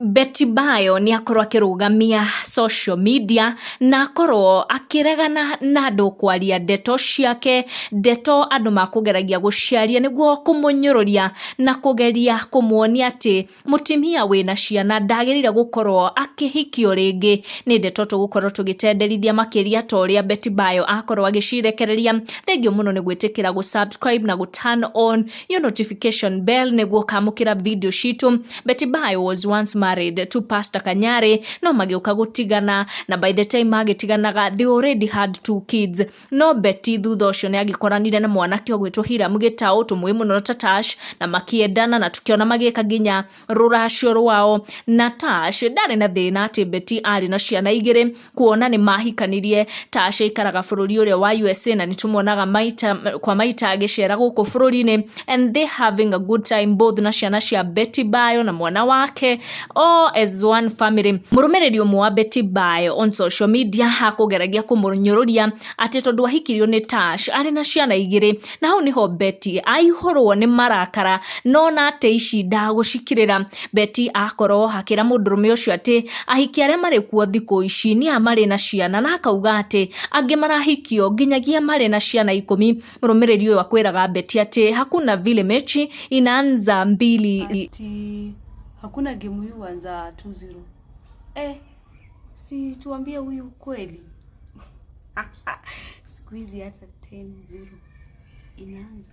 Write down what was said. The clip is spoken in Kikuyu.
Betty Bayo nĩ akorwo akĩrũgamia social media na akorwo akĩregana na andũ kwaria ndeto ciake, ndeto andũ makũgeragia gũciaria nĩguo kũmũnyũrũria na kũgeria kũmuonia atĩ mũtumia wĩna ciana ndagĩrĩire gũkorwo akĩhikio rĩngĩ. Nĩ ndeto tũgũkorwo tũgĩtenderithia makĩria ta ũrĩa Betty Bayo akorwo agĩcirekereria. Thengiũ mũno nĩ gwĩtĩkĩra gũ subscribe na gũ turn on your notification bell nĩguo ũkamũkĩra video citũ. Betty Bayo was once married to Pastor Kanyari no magĩũka gũtigana, na by the time magĩtiganaga they already had two kids. No Betty thutha ũcio nĩ agĩkoranire na mwanake ũgwĩtwo Hiram Gĩtaũ, tũmũĩ mũno ta Tash, na makĩendana na tũkĩona magĩka nginya rũracio rwao. Na Tash ndarĩ na thĩna atĩ Betty arĩ na ciana igĩrĩ, kuona nĩ mahikanirie. Tash aikaraga bũrũri ũrĩa wa USA na nĩ tũmuonaga maita kwa maita agĩcera gũkũ bũrũri-inĩ, and they having a good time both na ciana cia Betty Bayo na mwana wake, all as one family. Mũrũmĩrĩri ũmwe wa Betty Bayo on social media akũgeragia kũmũnyũrũria atĩ tondũ ahikirio nĩ Tash arĩ na ciana igĩrĩ, na hau nĩho Betty aihũrwo nĩ marakara nona atĩ ici ndagũcikirĩra. Betty akorwo akĩra mũndũrũme ũcio atĩ ahiki arĩa marĩ kuo thikũ ici nĩ a marĩ na ciana, na akauga atĩ angĩ marahikio nginyagia marĩ na ciana 10. Mũrũmĩrĩri ũyũ akwĩraga Betty atĩ hakuna vile mechi inaanza mbili. Ati hakuna game hii huanza 2-0. Eh, si tuambie huyu kweli. Siku hizi hata 10-0 inaanza.